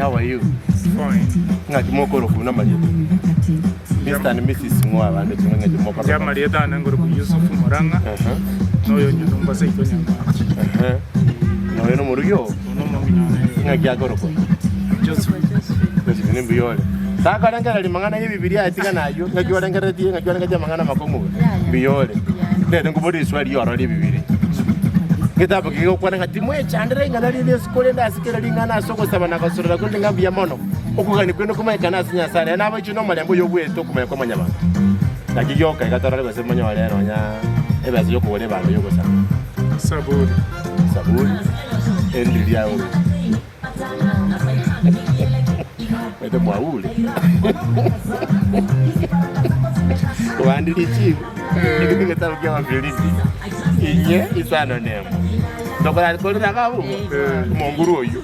How are you? Fine. Ng'aki mokorokwa buna amarieta? Mr and Mrs ng'o abande ching'o ng'aki Inche mokorokwa? amarieta ane nkorokwa Yusuf Murang'a, Aha. na oyo nyomba seito Nyamache. Aha. Na oyo nomorugi oo? Oyo nomong'ina one Ng'aki akorokwa? Josephine. Josephine mbuya ore. Takorengereria mang'ana y'Ebibilia aya tiga nayio, ng'aki orengereretie ng'aki orengeretie amang'ana amakong'u iga? Mbuya ore. Ndete nkoborie riswali ri'ororo ri'Ebibilia. Egetabu kegokwana ng'a timwechandera ing'ana rinde ase korende ase kera ring'ana ase ogosaba na gosorora korende ng'a mbuya mono, okogania kwaino komanyekane ase Nyasae, nere nabaichwe nomorembe oyobuete okomanya kwa mwanyabanto. Naki gioka iga torore gose monyore nonya ebesa y'okogora ebando y'ogosaba. Saburi. Saburi, erinde riao oroche. Omanyete mwaure. Kobande richibu, eki negetabu kia Abafilipi, inye isano nemo. Tokorakorera iga abwo, omonguru oyio.